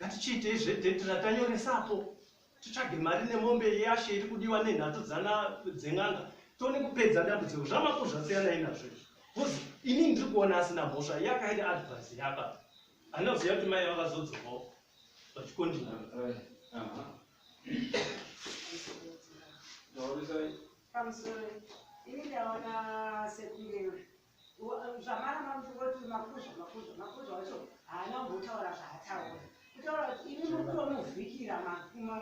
ngatichiitei zvedate ratanyoresapo, titsvage mari nemombe yashe iri kudiwa nenhatu dzana dzen'anga, tione kupedza dambudziko. ZvaMapu zvasiyanai nazvo izvi, because ini ndiri kuona asina mhosva. Yakaita advice yaka handina kuziva kuti mai vakazodzokawo vachikondina. Aha. Taurisai. Pamusoro, ini ndaona sekunge zvamaramba muchingoti Makuzva, Makuzva, Makuzva wacho haana kumbotaura zvaataura, kutaura kuti ini muri kutomuvhikira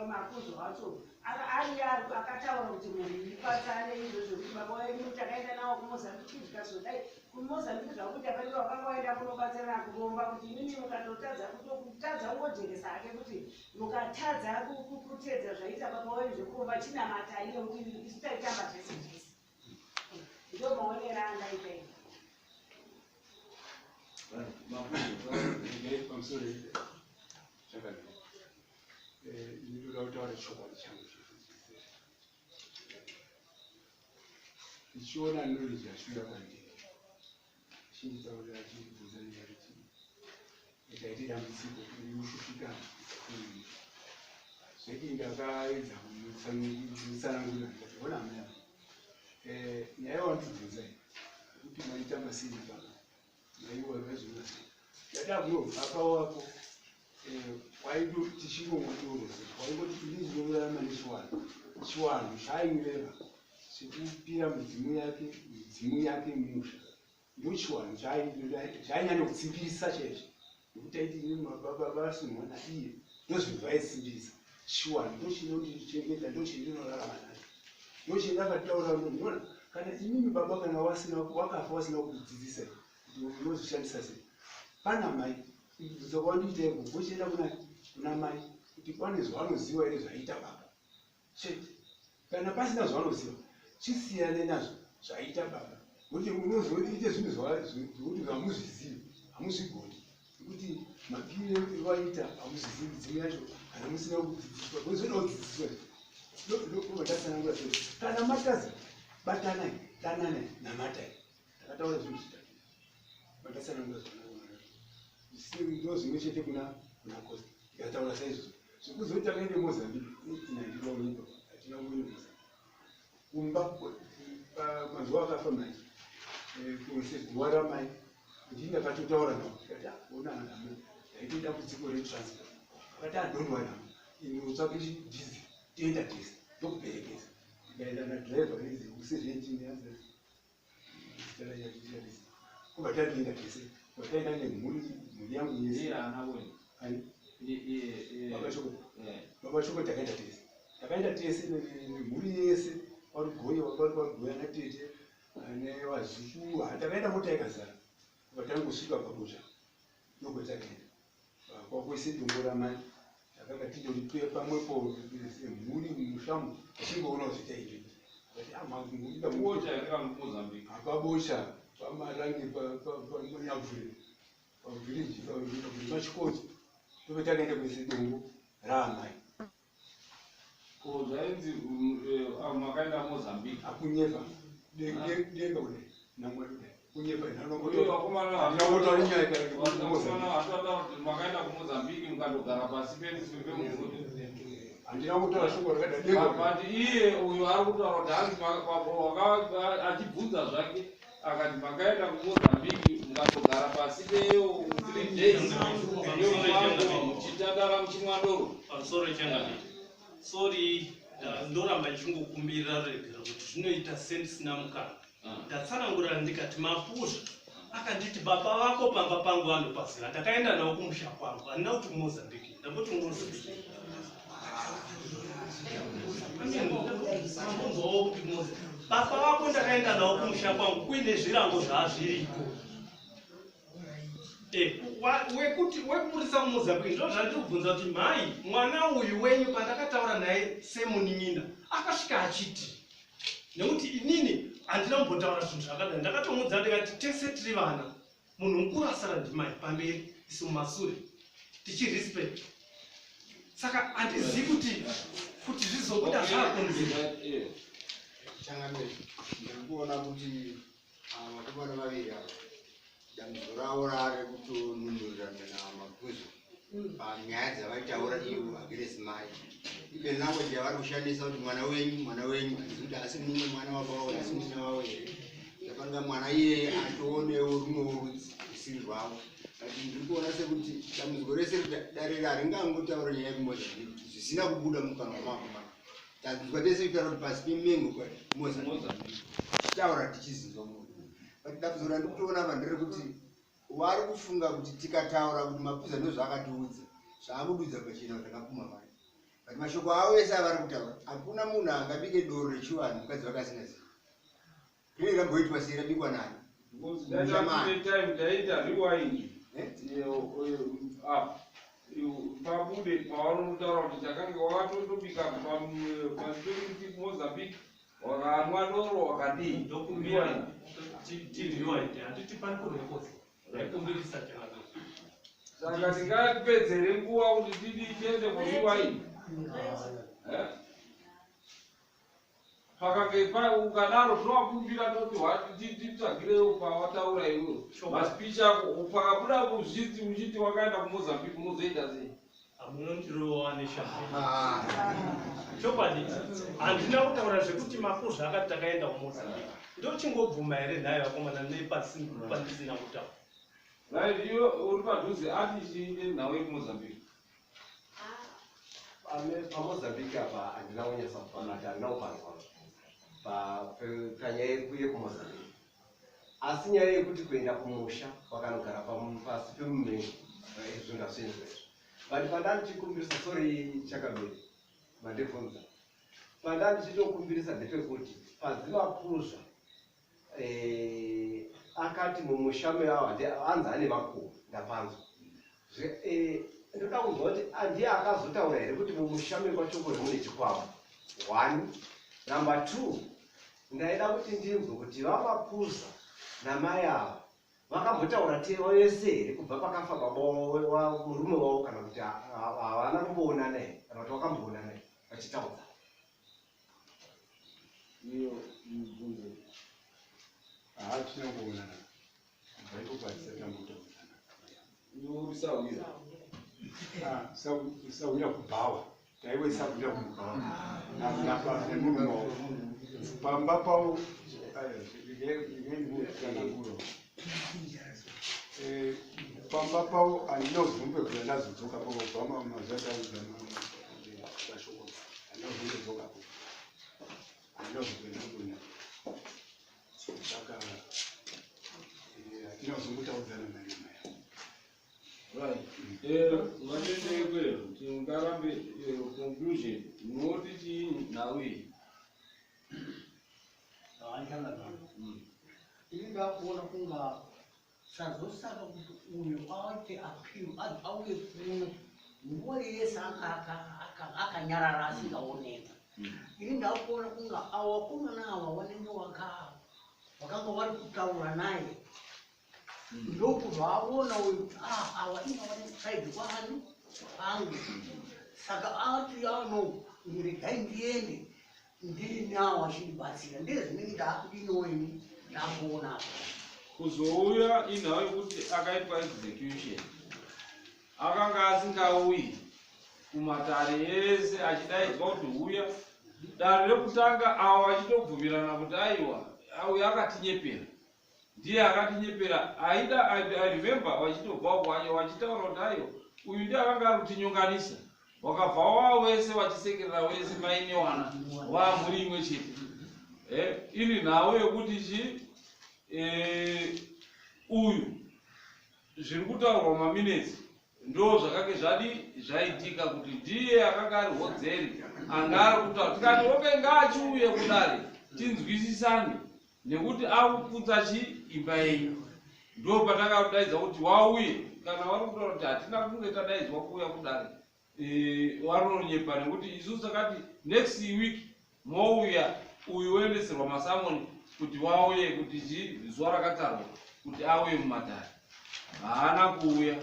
Makuzva wacho ari akataura kuti munhu ipatsane izvozvo, kuti baba wenyu takaenda nawo kuMozambiki, zvikazodai kuMozambiki, zvakuti apanenge wakanga waenda kunobatsirana kuromba, kuti inini mukatotadza kutadza kungojekesa hake kuti mukatadza kuteedza zvaita baba wenyu zvekuromba, chinamatai, nekuti isu taitamba zvese zvese. Ndo maonero andaita ini. Pamusoro chakanaka, ndinoda kutaura chokwadi changu chese. Ndichiona Knowledge achiuya kwandiri achinditaurira, achindibvunza nyaya kuti ndaite dambudziko rinoshushikana zveki, ndakaedza kumutsanangurira, ndikati ona amai ava, nyaya yawandibvunza iyi kuti maitamba sei baba maiwa vaizviona sei, ndada kunobva pawako waido tichingomwa doro, waingoti ini ndinorarama nechiwanhu. Chiwanhu chaaireva chekupira midzimu yake, midzimu yake musha, ndo chiwanhu chaainyanya kutsimbirisa chaizvo, nekuti aiti ini baba vasinwa naiye, ndozvinhu zvaaisimbirisa. Chiwanhu ndo chinondichengeta, ndo chindinorarama nacho, ndo chindakataura. Ndinoona kana imimi baba kana wasina wakafa wasina kukudzidzisa kuti unozvishandisa sei pana mai. Kubvunza kwawandiita iko ngochienda kuna mai kuti pane zvavanoziva here zvaita baba chete. Kana pasina zvavanoziva chisiyane nazvo zvaita baba, nokuti unozoite zvinhu zvekuti hamuzvizivi, hamuzvigoni, nekuti mapiro ewaita hamuzvizivi midzimu yacho kana musina kudzidziswa. Zvoda kudzidziswa, ndobva ndatsanangura sei kana matadza, batanai, dananai, namatai. Ndakataura zvinhu zvitatu, mandatsanangura zvakanaka, ndo zvimwe chete kuna Costa. Ndikataura saizvozvo zvekuzoti takaende Mozambique, inandida kunyepa, hatina kuenda Mozambique. Kumba mazuva akafa mai kuseguwa ramai, ndini ndakatotaura navo, ndikati, "Ona hama, ndaite dambudziko retransport." Akati, "Don't worry hama, ini utsvake diesel, toenda tese, ndokuperekedza." Ndikaenda nadhiraivha rizi u17, kubva tatoenda tese, kubva taenda nemhuri, mhuri yangu yese. Iye haana kuenda. Ani? Iye. Baba Shoko. Eh. Baba Shoko, takaenda tese, takaenda tese nemhuri yese, kwaRugoyo, kwaRugoya natete nevazukuru. Takaenda, mota yakazara. Kubva tangosvika paBocha, ndokwatakaenda kwakuise dombo ramai. Takanga tindori pamwepo semhuri mumushamu, tichingoona zvitaizvi. Akati Bocha here kana kuMozambique? Apabocha, paMarange, panyabvure, pavhiriji pachikodzo, ndopatakaenda kuise dombo raamai. Ko zvainzi makaenda Mozambique? Akunyepa, denga kudai namwari kudai, kunyepa. Uye vakomana Handinakotaura nyaya kana vakomana vatotaura kuti makaenda kuMozambique mukandogara pasi pemumvuri. Handina kutaura shoko rakadai, denga. But iye uyo ari kutaura kuti hanzi achibvunza zvake, akati makaenda kuMozambique mukandogara pasi peyo 3 days yemumango, muchitandara, muchimwa doro. Pamusoro changamire, sorry, ndoramba ndichingokumbirira ruregero kuti zvinoita sendisina mukana. Ndatsanangurira ndikati Mapuzva akanditi baba vako pamba pangu vanopaziva, ndakaenda navo kumusha kwangu. Handina kuti kuMozambique, ndamboti kuMozambique. Mambonzwawo kuti Mozambique baba vako, ndakaenda navo kumusha kwangu kuine zvirango zvaazviriko. Wekuti wekuburisa kuMozambique, ndo zvandiri kubvunza kuti mhai, mwana uyu wenyu pandakataura naye semunin'ina akasvika achiti, nekuti inini handina kumbotaura zvinhu zvakadai, ndakatomudza ndikati tese tiri vana, munhu mukuru asara ndimai pamberi, isu mumasure tichirespect. Saka handizivi kuti zvizobuda zvaakunzi. Changamire, ndiri kuona kuti ava vakomana vaviri ava dambudziko ravo rave kutonunurirana naMapuzva panyaya dzavaitaura ivo against mai. Even language yavari kushandisa kuti mwana wenyu, mwana wenyu, handizi kuti asi mumwe mwana wababa wavo, asi munin'ina wavo here. Ndafanika mwana iyeye atoonewo rumwewo rudzi rusiri rwavo. But ndiri kuona sekuti dambudziko rese dare haringangotaura nyaya yekuMozambique zvisina kubuda mukanwa mavakomana. Tanzwa tese kutaura kuti pasi pemengo Mozambique, tichitaura tichizinzwa munhu. But dambudziko randiri kutoona apa nderekuti vari kufunga kuti tikataura kuti Mapuzva ndozvaakatiudza, zvaakududza pachena kuti akapuma mai. But mashoko avo ese avari kutaura, hakuna munhu angabike doro rechivanhu mukadzi wake asingazivi. Rinenge ramboitwa sei, rabikwa nani? Time taita rewind pabude pavanotaura kuti takanga wakatondobika pasi pekuti kuMozambique wakanwa doro wakadii. Ndokumbira tirewind, handiti pari kurekodza? Ndaikumbirisa changamire. Saka tingapedzere nguva kuti tidi tiende kurewind? Eh? Pakange ukadaro tinovakumbira toti titsvagirewo pawataura iwewe maspeech ako. Pakabuda kuzviti uchiti wakaenda kuMozambique, unozoita sei? Hamunondirowa neshamwari. Chokwadi handina kutaura zvekuti Mapuzva akati takaenda kuMozambique. Ndochingobvuma here nhayo vakomana nepasi pandisina kutaura? Right, iwe uri padhuze, ati chiinde nhau yekuMozambique. PaMozambique apa handina kunyatsa kupanati, handina kupanzwa panyaya yekuMozambique. Asi nyaya yekuti kuenda kumusha wakanogara pasi pemumengo, izvo ndazvinzwa izvo. But panda ndichikumbirisa, sorry chakamiri mandibvunza, panda ndichitokumbirisa ndepekuti paZimapuzva akati mumusha meavo anzi ane makuhwa, ndapanzwa. Ndoda kunzwa kuti ndiye akazotaura here kuti mumusha mekwaChokore mune chikwambo? One. Number two, ndaida kuti ndinzwe kuti vaMapuza namai ava vakambotaura vese here kubva pakafa baba murume wavo, kana kuti havana kumboonana here, kana kuti vakamboonana here vachitaudza? Iyo mibvunzo hatina kuonana kubva ikoko, hatisati tambotaudzana. Iwe sahwira. Sahwira kubhawa, taiwe sahwira kubhawa nemurume wavo pamba pavo. Regai. Pamba pavo handina kuzombobvira ndazodzoka pavo kubva mazuva ataudza mashoko, handina kuzombodzokapo, handina kuzobvira ndambona. Saka hatina kuzombotaudzana naye maya. Right. Ngatendekwe tingarambe conclusion. Munoti chii nhau iyi? Ini ndakuona kunga sazosaka kuti uyu aite appeal, auye kuno nguva yese akanyarara asingaoneka. Ini ndakuona kunga ava vakomana ava vanenge vakanga vari kutaura naye, ndokubva aona uyu kuti, "Ah, ava inga vari side kwani pangu." Saka ati, "Ano regai ndiende ndinawo achindibatsira." Ndezvinenge ndakudinoweni ndakuona. Kuzouya inhau yekuti akaitwa execution, akanga asingauyi kumatare ese achidaidzwa kuti uya. Dare rekutanga avo vachitobvumirana kuti aiwa, uyu akatinyepera, ndiye akatinyepera aida. I remember vachitobva uko vachitaura kuti aiwa, uyu ndiye akanga ari kutinyonganisa. Wakabva wava wese vachisekerera wese, maine wana wamhuri imwe chete. Iri nhau yekuti chi uyu zviri kutaurwa mumaminutes ndo zvakange zvadi zvaitika kuti ndiye akanga ari hodzeri anga ari kutaura. Tikati okay, ngaachiuye kudare tinzwisisane nekuti akuputsa chi imba yenyu. Ndo patakadaidza kuti wauye. Kana vari kutaura kuti hatina kunge tadaidzwa kuuya kudare, varinonyepa nekuti isusu takati next week mouya, uyu woendeserwa masummons kuti wauye, kuti chi zuva rakatarwa kuti auye mumatare. Haana kuuya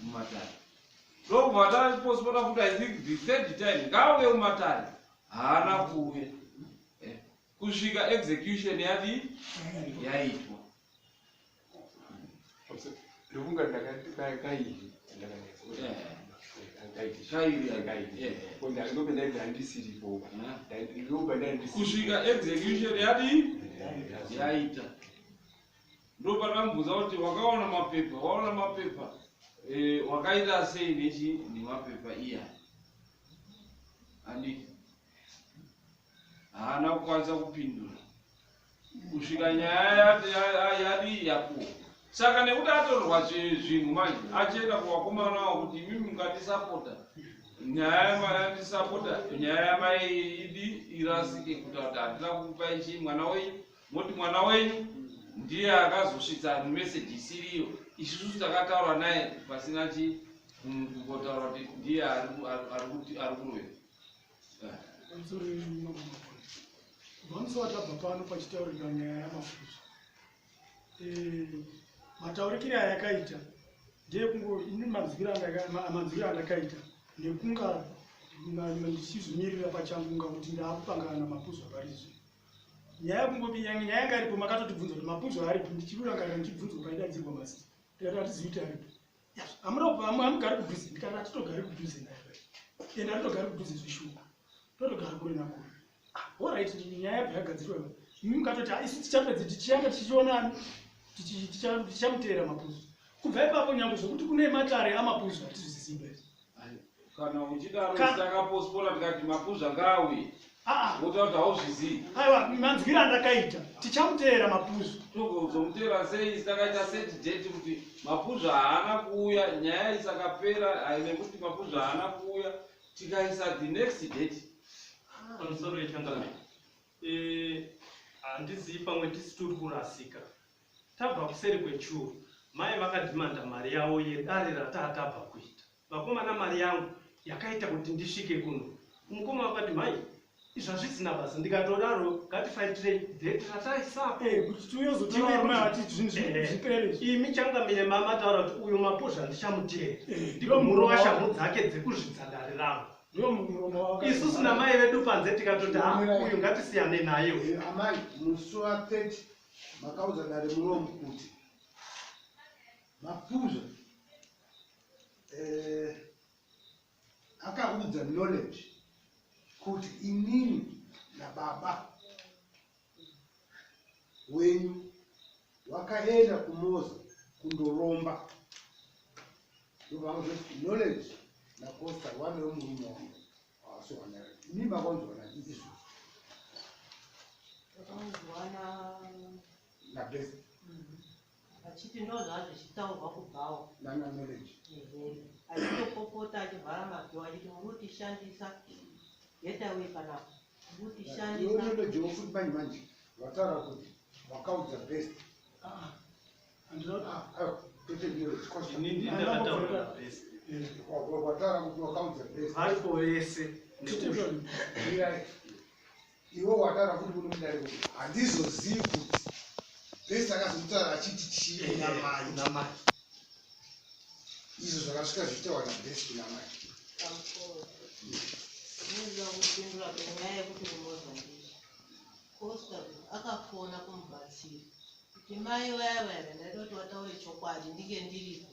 mumatare. Ndokubva tapostpona futi, I think the third time, ngaauye mumatare. Haana kuuya, kusvika execution yadi yaitwa. Ndofunga kairi. Kairi. Ndobe ndaibva ndisiripo, ndobva. Kusvika execution yadi yaita, ndopatamubvunza kuti wakaona mapepa, waona mapepa, wakaita sei nechi nemapepa iya? Handiti haana kukwanisa kupindura kusvika nyaya yadi yapuwa. Saka nekuti atorerwa zvinhu manje, achienda kuvakomana vavo kuti imimi mungatisapota nyaya, yandisapota nyaya yamaidi irasike, kuita kuti handina kukupai chii mwana wenyu, moti mwana wenyu ndiye akazosvitsa meseji isiriyo. Isusu takataura naye pasina chi kungotaura kuti ndiye ari kuroya. Pamusoro yenyu, kubva musi watabva pano pachitaurika nyaya yaMafuza, mataurikire ayakaita ndeyekungo ini manzwiro andakaita nekunga ndichizvimirira pachangu kunga kuti ndaakupangana naMapuzo parizvo. Nyaya yekungoti nyaya yanga iripo, makatotibvunza kuti Mapuzo aripo. Ndichirurangarira ndichibvunzwa paidaidzirwa mazita, ndikati hatizivi kuti aripo. Hamugari kudhuze? Ndikati hatitogari kudhuze naye, ende hatitogari kudhuze zvishuwa, totogara kure nakure. Alright, nyaya yabva yagadzirwa. Imi mukatoti, "Ah, isu tichapedza tichiyanga tichionani, tichamuteera Mapuzo." Kubva ipapo nyange zvokuti kune matare aMapuzo hatizvizivi izvi. Kana uchidaro, takapospona tikati Mapuzo ngauye, wotaura kuti hauzvizii. Aiwa, manzwiro andakaita, tichamuteera Mapuzo. Togozomuteera sei takaita set date kuti Mapuzo haana kuuya, nyaya isakapera nekuti Mapuzo haana kuuya, tikaisa the next date? Pamusoro yechangamire, handizivi, pamwe tisi tiri kurasika. Tabva kuseri kwechuru. Mai vakadhimanda mari yavo yedare ratatabva kuita. Vakomana mari yangu yakaita kuti ndisvike kuno. Mukoma vakati mhai izvi hazvisina basa ndikatodaro ngatifaitire dheti rataisapo. Eh, kuti tiuye zotaura vati zvinhu zvipere. Imi changamire mama taura kuti uyu Mapuzha ndichamuteera. Eh, Ndikomurova shamhu dzake dzekuzvidza dare rangu. Ndiwo muromo waka. Isusu namai vedu panze tikatoti ha uyu ngatisiyane naye uyu. Amai, musi wa30 makaudza dare muromo kuti Mapuzha akaudza Knowledge kuti inini nababa wenyu wakaenda kuMoza kundoromba. Ndobva Knowledge naCosta wane wemurume wangu awasiwanara. Imi makanzwana izvozvo? Takanzwana. Nabest. Achiti ndo zvazvichitaurwa kubvawo. Nana Knowledge. Ehe, achitopopota achivhara madhoo achiti muri kutishandisa, getaway panapa, muri Iwe kutishandisa. Knowledge wofuti manje manje wataura kuti wakaudza Best. Ah, handina- Ah, aiwa, kwete Knowledge, Costa. Ini ndakataura naBest. Wataura kuti wakaudza Best. Varipo vese. Tite- Mirai. Iwe wataura kuti kuno mudare kuti handizozivi kuti Best akazotaura achiti chii kuna mai. Namai. Izvo zvakasvika zvichitaurwa naBest kuna mai. Pamusoro inoda kupindura penyaya yekuti kuMozambique, Costa akafona kumubatsiri kuti mai vaya vaya ndaida kuti vataure chokwadi, ndinge ndiripo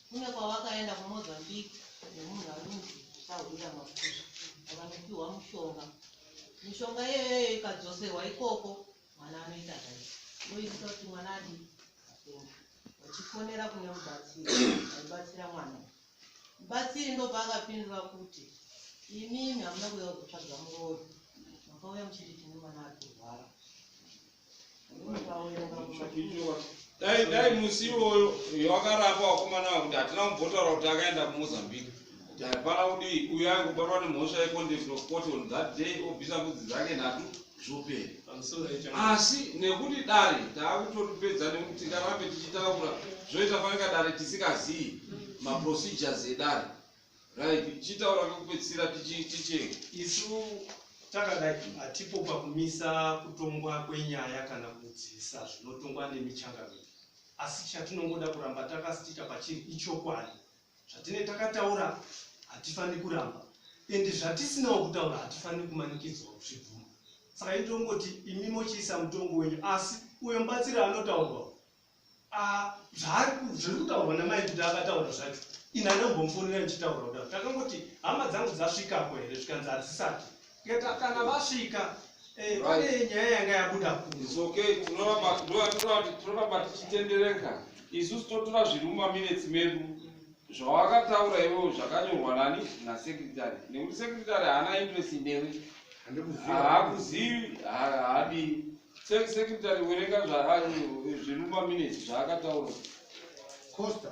kune kwavakaenda kuMozambique nemunhu anonzi Sahwira Mapuzha, vakanopiwa mushonga. Mishonga iyoyoyo ikadzoserwa ikoko, mwana anoita zvai oita kuti mwana adi apenga. Vachifonera kune mubatsiri aibatsira mwana, mubatsiri ndopaakapindura kuti imimi hamuna kuuya kuzotsvaga muroyi, makauya muchiti tine mwana ari kurwara. Unopawerenga kuma Dai musi iwoyo wakarapa wakomana kuti hatina kumbotaura kuti akaenda kuMozambique, kuti hapana kudii, uyu aingobatwa nemhosva yecontempt of court on that day, obvisa mbudzi dzake nhatu, zvopera. Pamusoro yechangamire. Asi nekuti dare taakutotipedza, nekuti tingarambe tichitaura zvoita fanika dare tisingazii maprocedures edare, right? Tichitaura kekupedzisira ticheka. Isu takadai hatipo pakumisa kutongwa kwenyaya kana kudzivisa zvinotongwa nemichangamiro, asi chatinongoda kuramba takastika pachiri ichokwadi. Zvatine takataura hatifani kuramba, ende zvatisinawo kutaura hatifani kumanikidzwa kuzvibvuma. Saka itongoti imi mochiisa mutongo wenyu, asi uyo mubatsiri anotaurwa, ah, zviri kutaurwa namai kuti akataura zvacho, ini handambomufonera ndichitaura kudaro. Takangoti hama dzangu dzasvikako here, zvikanzi hadzisati. Tikati kana vasvika, pane nyaya yanga yabuda kuno. It's okay, tinoramba ndoyatoreva kuti tinoramba tichitendereka. Isusu totora zviri mumaminutes medu zvawakataura iwewo, zvakanyorwa nani? Nasekretary, nekuti sekretary haana interest newe, haakuzivi, haadii. Secretary, werenga zviri mumaminutes zvaakataura. Costa,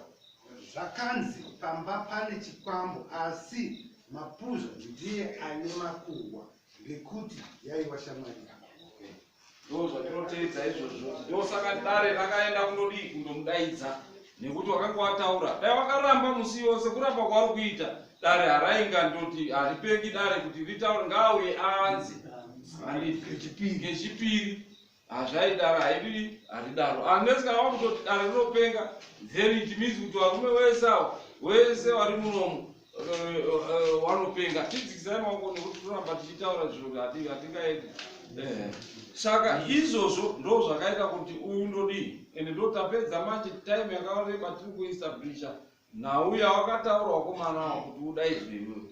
zvakanzi pamba pane chikwambo, asi Mapuzha ndiye ane makuhwa ngekuti yaiwa shamwari yako. Ndo zvatinoteedza izvozvo. Ndosaka dare rakaenda kundodii, kundomudaidza, nekuti wakanga wataura. Dai wakaramba musi yose, kuramba kwauri kuita dare harainga ndoti haripengi dare kuti ritaure ngaauye aanze. Handiti? Kechipiri hazvaidaro, haidii, haridaro, unless kana wakutoti dare rinopenga, then it means kuti varume wese avo wese vari munomu wanopenga. Tidzikisai maoko nekuti toramba tichitaura zviro hatingaendi. Saka izvozvo ndo zvakaita kuti uyu ndodii, ende ndo tapedza manje time yakareba tiri kuestablisha nhau yawakataura wakomana kuti udaidzwe iwewe,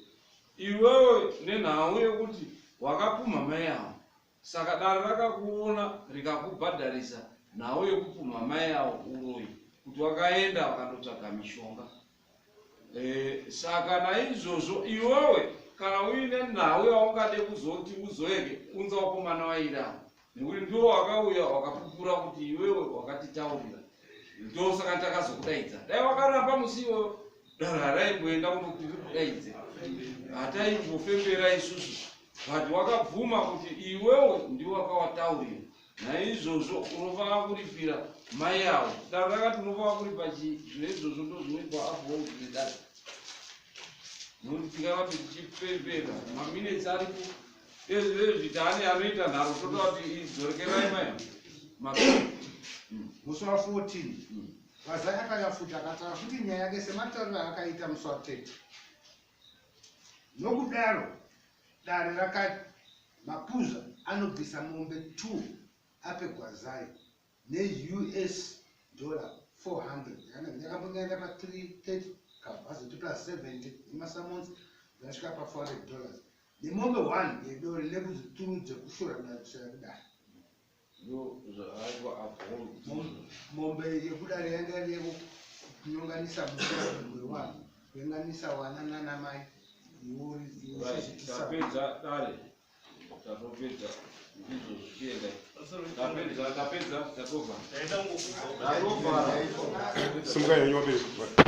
iwewe nenhau yekuti wakapumha mai avo. Saka dare rakakuona rikakubhadharisa nhau yekupumha mai avo uroyi, kuti wakaenda wakandotsvaga mishonga. Saka naizvozvo iwewe kana uine nhau yaungade kuzoti uzoeke, unza wakomana wairava, nekuti ndiwo wakauya wakapupura kuti iwewe wakatitaurira. Ndosaka takazokudaidza. Dai wakaramba musi iwoyo, dare haraimboenda kundokuti rikudaidze, hataimbofembera isusu, but wakabvuma kuti iwewe ndiwe wakawataurira. Naizvozvo unofanira kuripira mai avo. Dare rakati unofanira kuripa chii? Zvino izvozvo ndozvinoitwa uphold nedare. Nokuti tingarambe tichipepeta maminitsi aripo. Ezvi taane anoita nharo toda kuti idzorekerai mai avo. Musi wa 14 Gwazai akauya futi akataura futi nyaya yake sematauriro aakaita musi wa 30. Nokudaro dare rakati Mapuza anobvisa mombe 2 ape Gwazai neUS dollar 400 yakambonge yaenda pa 330 kabva azoti plus 70 nemasamonsi zvasvika pa 400 dollars nemombe 1 yedore nebudzi turu dzekushora kudare. Mombe yekudare yanga iri yekunyonganisa musoro wevanhu, kuenganisa wana nana mai. Tapedza dare, tatopedza ndizvo zvichienda. Tapedza, tapedza, tatovhara. Tatovhara. Simukai henyu vabereki.